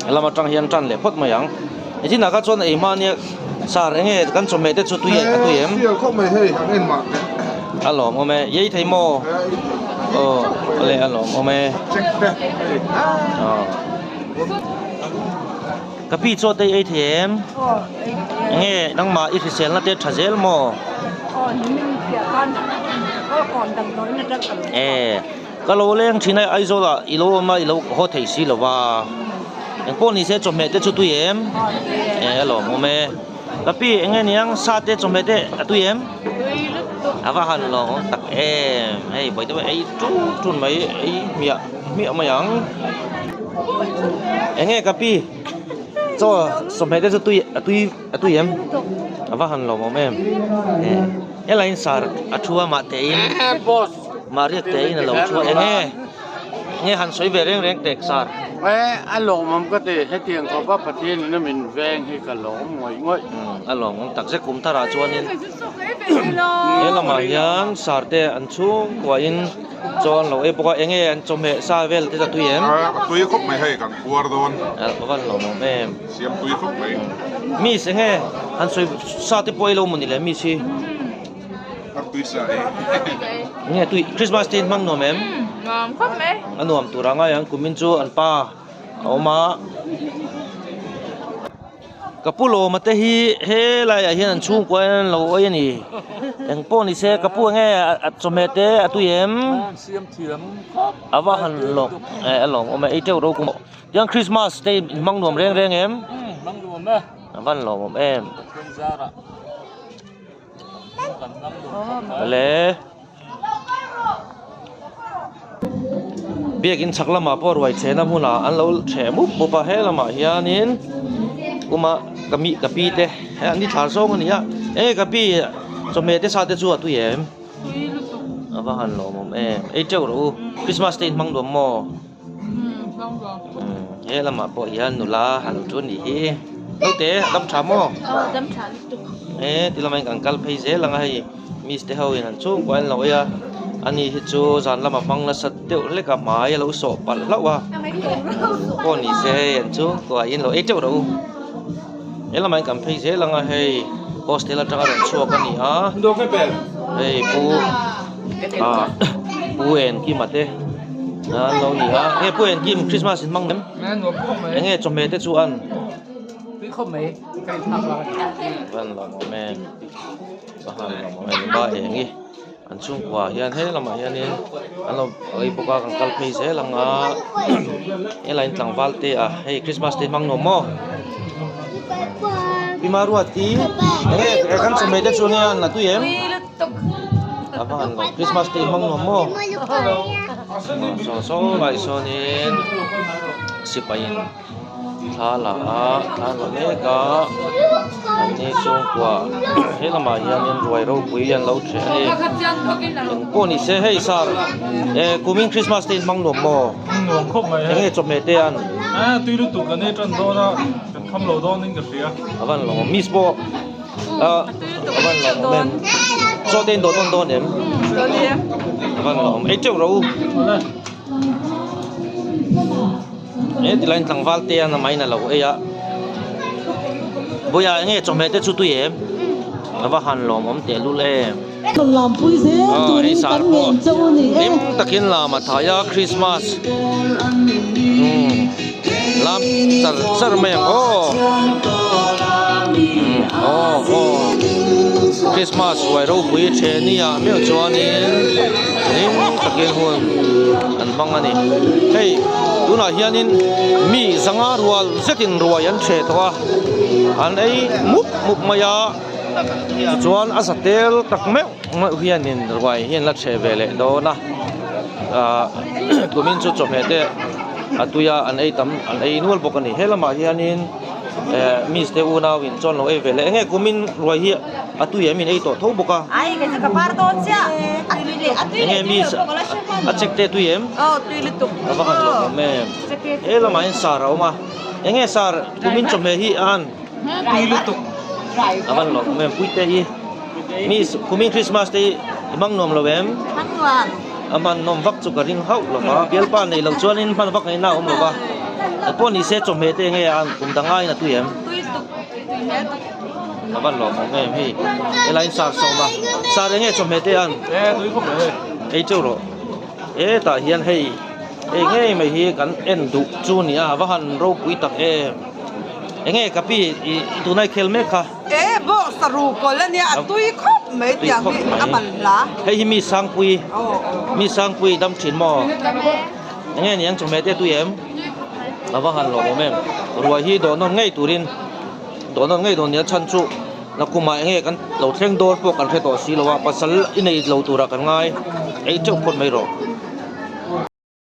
Helam atang hian tan leh phawt mai ang. Nichinah kha chuan ei hma nia sar enge kan chawhmeh te chu tui a tui em? Sial khawp mai hei an en mah teh. A lawm awm e. I ei thei maw? Aw le a lawm awm e. Check te hei. Aw. Ka pi chaw te i ei thei em? Enge nangmah i hriselna te tha zel maw? E ka lo leng thin a Aizawl ah i lo awm a i lo haw thei si lo va engpawh ni se chawhmeh te chu tui em? E a lawmawm e. Ka pi enge niang sa te chawhmeh te a tui em? A va han lawmawm tak em hei vawi deuh ei tun tun mai ei hmiah hmiah mai ang. Enge ka pi chaw sawmhmeh te chu tui a tui a tui em a va han lawmawm em e helai in sar a thu a mah te in mah riak te in a lo thu a enge enge han sawi ve reng reng tek sar. E a lawmawm ka ti hetiang khawp a Pathian in a min veng hi ka lawm ngawih ngawih. A lawmawm tak zet kum tharah chuanin he lamah hian sar te an chhungkua in. Chuan lo ei bawk a enge an chawhmeh sa vel te chu a tui em? A tui khawp mai hei kan puar dawn. A van lo mawm em. Siam tui khawp mai. Miss enge han sawi sa te pawh ei lo maw ni le miss hi? A tui sa e. Enge tui Christmas te in hmang nuam em? Nuam khawp mai. A nuam tur a ngai ang kumin chu an pa a awm a. Ka pu lawma te hi helaiah hian an chhungkua hian an lo awih a ni eng pawh ni se ka pu enge a chawhmeh te a tui em a va han lawk eh a lawm awm e ei teuh ro kum tiang Christmas te in hmang nuam reng reng em a van lawmawm em le. Biakin chhak lamah pawh ruai chhehna hmunah an lo chheh mup mup a he lamah hianin kuma ka mi ka pi te he an ni thla zawng a ni a e ka pi chawhmeh te sa te chu a tui em a va han lawmawm em ei teuh rawh u Christmas te in hmang duam maw he lamah pawh hian nula a lo chu a nih hi naute a dam tha maw e ti lamah hian kan kal phei zel ang a hei. Miss te ho in an chhungkua an lo ei a ani hi chu zan lama hmang nasa deuh hlek a hmai a lo sawh palh hlauh a pawh ni se hei an chhungkua in lo ei teuh rawh u he lamah hian kan phei zel ang a hei hostel atanga rawn chhuak a ni a hei pu ah pu Enkima te an lo ni a nge pu Enkim Christmas in hmang em enge chawhmeh te chu an van lawmawm em. Ba eng hi an chhungkua hian he lamah hianin an lo ei bawk a kan kal phei zel ang a helaiin tlangval te ah hei christmas te hmang nuam maw pi maruati enge kan chawhmeh te chu ania an la tui em a va han lo christmas te hmang nuam maw saw saw lai sawnin sipai in. Thla la a thla la mek a an ni chhungkua he lamah hianin ruai ropui an lo ṭheh a ni eng pawh ni se hei sar eh kumin Christmas te in hmang nuam maw nuam khawp mai eng nge chawhmeh te an a tui lutuk kan ei ṭan dawn a kan kham lo dawn in ka hria a van lo miss pawh a a van lo awm em chaw te in dawh nawn dawn em a van lo awm ei teuh rawh u. He tilaiin tlangval te an awm a in a lo ei a buia enge chawhmeh te chu tui em a va han lawmawm tehlul em aw hei sar pawh hlim takin lam a thai a krismas umm lam char char mai ang aw aw aw krismas ruai ropui theni ah meuh chuanin hlim takin hun an hmang a ni hei tunah hianin mi zanga rual zetin ruai an hreh tawh a an ei mup mup mai a tichuan a za tel tak meuh meuh hianin ruai hi an la hreh ve leh dawn a ahh kumin chu chawhmeh te a tui a an ei tam an ei nual bawk a ni he lamah hianin eh miss te unau in chuan lo ei ve leh enge kumin ruai hi a tui em in ei tawh tho bawk a enge miss a check te tui em a va han lawm awm em he lamah hian sar a awm a enge sar kumin chawhmeh hi a an tui lutuk a van lawm awm em puite hi miss kumin Christmas te hi i hmang nuam lo em a hman nawm vak chu ka ring hauh lo va bialpa nei lo chuanin hman vak ngaihna a awm lo va. Pawh ni se chawhmeh te enge a kum dang aiin a tui em? Tui tuk, tui hmel tuk. A van lawm awm em hei helai in sar sawm a sar enge chawhmeh te an E tui khawp mai hei. Ei teuh rawh hetah hian hei hei ngei mai hi kan en duh chu nia a va han ropui tak em enge ka pi i tunah i khel mek kha. E bawk saru kawl ania a tui khawp mai tiang hi a man hla. Hei hi mi sangpui mi sangpui dam thin maw enge niang chawhmeh te a tui em a va han lawm awm em ruai hi dawhnawn ngei turin. Dawhnawn ngei dawn nia chhan chu nakumah enge kan lo thleng dawn pawh kan hre tawh si lo a pasal i nei lo turah kan ngai ei teuh phawt mai rawh.